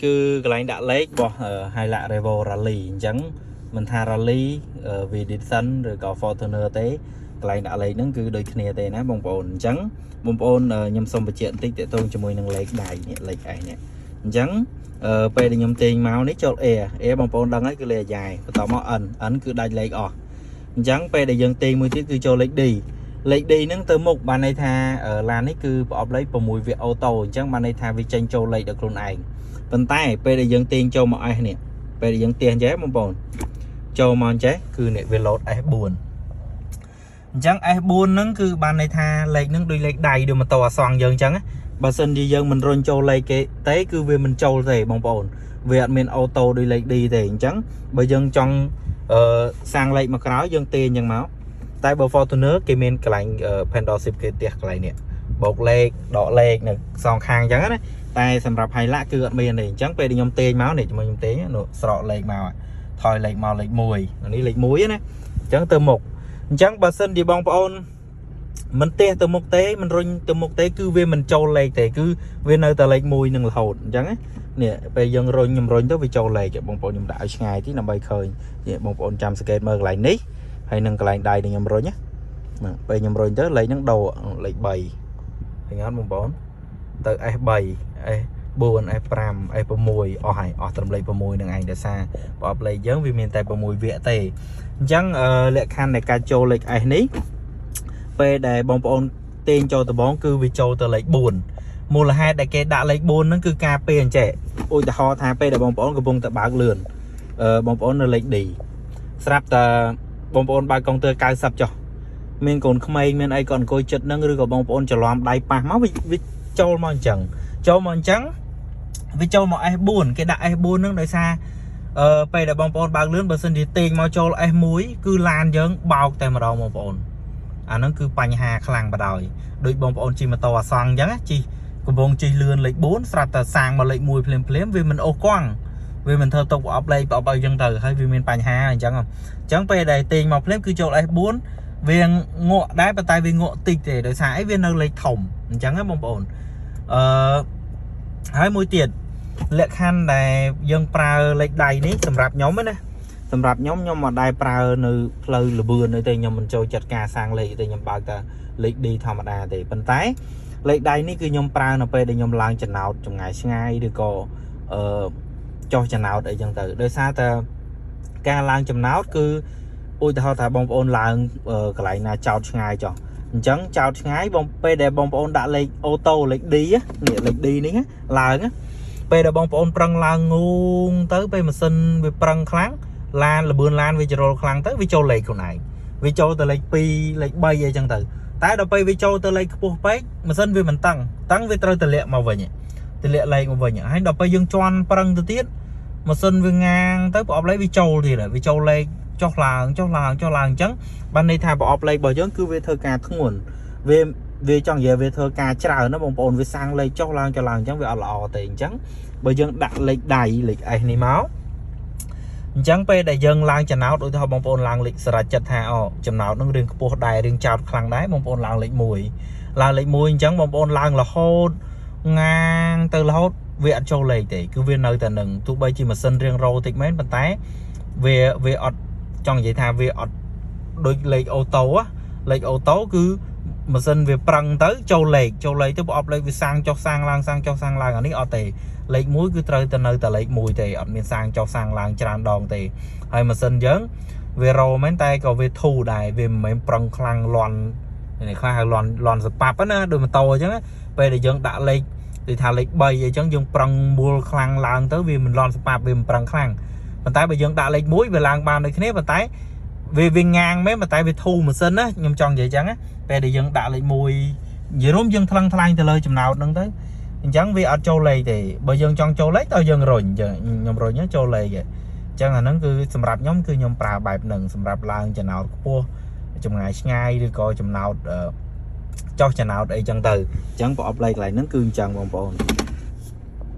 គឺកន្លែងដាក់លេខរបស់ Hilux Revo Rally អញ្ចឹងមិនថា Rally V-Edition ឬក៏ Fortuner ទេកន្លែងដាក់លេខហ្នឹងគឺដូចគ្នាទេណាបងប្អូនអញ្ចឹងបងប្អូនខ្ញុំសូមបញ្ជាក់បន្តិចទាក់ទងជាមួយនឹងលេខដៃនេះលេខឯនេះអញ្ចឹងពេលដែលខ្ញុំទាញមកនេះចូល A A បងប្អូនដឹងហើយគឺលេខអាយ៉ែបន្តមក N N គឺដាច់លេខអស់អញ្ចឹងពេលដែលយើងទាញមួយទៀតគឺចូលលេខ D លេខ D ហ្នឹងទៅមុខបានន័យថាឡាននេះគឺប្រអប់លេខ6វគ្គ auto អញ្ចឹងបានន័យថាវាចេញចូលលេខដល់ខ្លួនឯងប៉ុន្តែពេលដែលយើងទាញចូលមក S នេះពេលដែលយើងទាញចេះបងប្អូនចូលមកអញ្ចេះគឺនេះវា load S4 អញ្ចឹង S4 ហ្នឹងគឺបានន័យថាលេខហ្នឹងដូចលេខដៃដូចម៉ូតូអាសង់យើងអញ្ចឹងណាបើសិនជាយើងមិនរុញចូលលេខគេទេគឺវាមិនចូលទេបងប្អូនវាអត់មាន auto ដូចលេខ D ទេអញ្ចឹងបើយើងចង់អឺសាងលេខមកក្រោយយើងទាញអញ្ចឹងមកតែបើ Fortuner គេមានកន្លែង paddle shift គេផ្ទះកន្លែងនេះបូកលេខដកលេខនៅសងខាងអញ្ចឹងណាតែសម្រាប់ Hilux គឺអត់មានទេអញ្ចឹងពេលដែលខ្ញុំទាញមកនេះជាមួយខ្ញុំទាញនោះស្រកលេខមកថយលេខមកលេខ1នេះលេខ1ណាអញ្ចឹងទៅមុខអញ្ចឹងបើសិនជាបងប្អូនមិនទះទៅមុខទេមិនរុញទៅមុខទេគឺវាមិនចូលលេខទេគឺវានៅតែលេខ1នឹងរហូតអញ្ចឹងណានេះពេលយើងរុញខ្ញុំរុញទៅវាចូលលេខបងប្អូនខ្ញុំដាក់ឲ្យឆ្ងាយទីដើម្បីឃើញនេះបងប្អូនចាំសង្កេតមើលកន្លែងនេះហើយនឹងកន្លែងដៃដែលខ្ញុំរុញណាហ្នឹងពេលខ្ញុំរុញទៅលេខហ្នឹងដូរលេខ3ឃើញអត់បងប្អូនទៅ S3 S4 S5 S6 អស់ហើយអស់ត្រឹមលេខ6នឹងឯងដោយសារប្រអប់លេខយើងវាមានតែ6វគ្គទេអញ្ចឹងលក្ខខណ្ឌនៃការចូលលេខ S នេះពេលដែលបងប្អូនទាញចូលដំបងគឺវាចូលទៅលេខ4មូលហេតុដែលគេដាក់លេខ4ហ្នឹងគឺការពារអញ្ចេះឧទាហរណ៍ថាពេលដែលបងប្អូនកំពុងតែបើកលឿនបងប្អូននៅលេខ D ស្រាប់តែបងប្អូនបើកកុងទ័រ90ចុះមានកូនក្មេងមានអីក៏អង្គុយចិត្តនឹងឬក៏បងប្អូនច្រឡំដៃប៉ះមកវាចូលមកអញ្ចឹងចូលមកអញ្ចឹងវាចូលមក S4 គេដាក់ S4 ហ្នឹងដោយសារពេលដែលបងប្អូនបើកលឿនបើសិនជាទាញមកចូល S1 គឺឡានយើងបោកតែម្ដងបងប្អូនអាហ្នឹងគឺបញ្ហាខ្លាំងបដ ாய் ដូចបងប្អូនជិះម៉ូតូអាសង់អញ្ចឹងជិះកំពុងជិះលឿនលេខ4ស្រាប់តែសាងមកលេខ1ភ្លាមភ្លាមវាមិនអូសកង់វាមិនធ្វើទុកប្រអប់លេខប្រអប់អីចឹងទៅហើយវាមានបញ្ហាអញ្ចឹងអញ្ចឹងពេលដែលទាញមកភ្លាមគឺចូល S4 វាងក់ដែរប៉ុន្តែវាងក់តិចទេដោយសារអីវានៅលេខធំអញ្ចឹងណាបងប្អូនអឺហើយមួយទៀតលក្ខខណ្ឌដែលយើងប្រើលេខដៃនេះសម្រាប់ខ្ញុំណាសម្រាប់ខ្ញុំខ្ញុំមិនដែលប្រើនៅផ្លូវលបឿនទេខ្ញុំមិនចូលចិត្តការសាងលេខទេខ្ញុំបើកតែលេខ D ធម្មតាទេប៉ុន្តែលេខដៃនេះគឺខ្ញុំប្រើនៅពេលដែលខ្ញុំឡើងចំណោតចម្ងាយឆ្ងាយឬក៏អឺចុះចំណោតអីចឹងទៅដោយសារតែការឡើងចំណោតគឺឧទាហរណ៍ថាបងប្អូនឡើងកន្លែងណាចោតឆ្ងាយចុះអញ្ចឹងចោតឆ្ងាយបងពេលដែលបងប្អូនដាក់លេខ auto លេខ D នេះលេខ D នេះឡើងពេលដែលបងប្អូនប្រឹងឡើងងូងទៅពេលម៉ាស៊ីនវាប្រឹងខ្លាំងឡានលបឿនឡានវាជ្រុលខ្លាំងទៅវាចូលលេខខ្លួនឯងវាចូលទៅលេខ2លេខ3អីចឹងទៅតែដល់ពេលវាចូលទៅលេខខ្ពស់ពេកម៉ាស៊ីនវាមិនតឹងតឹងវាត្រូវទម្លាក់មកវិញទម្លាក់លេខមកវិញហើយដល់ពេលយើងជន់ប្រឹងទៅទៀតម៉ាស៊ីនវាងាងទៅប្រអប់លេខវាចូលទៀតវាចូលលេខចុះឡើងចុះឡើងចុះឡើងអញ្ចឹងបានន័យថាប្រអប់លេខរបស់យើងគឺវាធ្វើការធ្ងន់វាវាចង់និយាយវាធ្វើការច្រើនណាបងប្អូនវាសាំងលេខចុះឡើងចុះឡើងអញ្ចឹងវាអត់ល្អទេអញ្ចឹងបើយើងដាក់លេខដៃលេខ S នេះមកអញ្ចឹងពេលដែលយើងឡើងចំណោតឧទាហរណ៍បងប្អូនឡើងលេខស្រេចចិត្តថាអូចំណោតនឹងរឿងខ្ពស់ដែររឿងចោតខ្លាំងដែរបងប្អូនឡើងលេខ1ឡើងលេខ1អញ្ចឹងបងប្អូនឡើងរហូតងាងទៅរហូតវាអត់ចូលលេខទេគឺវានៅតែនឹងទោះបីជាម៉ាស៊ីនរៀងរោតិចមែនប៉ុន្តែវាវាអត់ចង់និយាយថាវាអត់ដូចលេខ auto លេខ auto គឺម៉ាស៊ីនវាប្រឹងទៅចូលលេខចូលលេខទៅប្រអប់លេខវាសាំងចុះសាំងឡើងសាំងចុះសាំងឡើងអានេះអត់ទេលេខ1គឺត្រូវតែនៅតែលេខ1ទេអត់មានសាងចុះសាងឡើងច្រើនដងទេហើយម៉ាស៊ីនយើងវារោមែនតែក៏វាធូរដែរវាមិនមែនប្រឹងខ្លាំងលន់នេះខ្លះហៅលន់លន់សប៉ាប់ណាដូចម៉ូតូអញ្ចឹងពេលដែលយើងដាក់លេខដូចថាលេខ3អីចឹងយើងប្រឹងមូលខ្លាំងឡើងទៅវាមិនលន់សប៉ាប់វាមិនប្រឹងខ្លាំងប៉ុន្តែបើយើងដាក់លេខ1វាឡើងបានដូចគ្នាប៉ុន្តែវាវាងាងមែនប៉ុន្តែវាធូរម៉ាស៊ីនណាខ្ញុំចង់និយាយចឹងណាពេលដែលយើងដាក់លេខ1និយាយរួមយើងថ្លឹងថ្លែងទៅលើចំណោតហ្នឹងទៅអញ្ចឹងវាអត់ចូលលេខទេបើយើងចង់ចូលលេខតើយើងរុញខ្ញុំរុញចូលលេខឯងអញ្ចឹងអាហ្នឹងគឺសម្រាប់ខ្ញុំគឺខ្ញុំប្រើបែបហ្នឹងសម្រាប់ឡើងចំណោតខ្ពស់ចម្ងាយឆ្ងាយឬក៏ចំណោតចុះចំណោតអីចឹងទៅអញ្ចឹងប្រអប់លេខកន្លែងហ្នឹងគឺអញ្ចឹងបងប្អូន។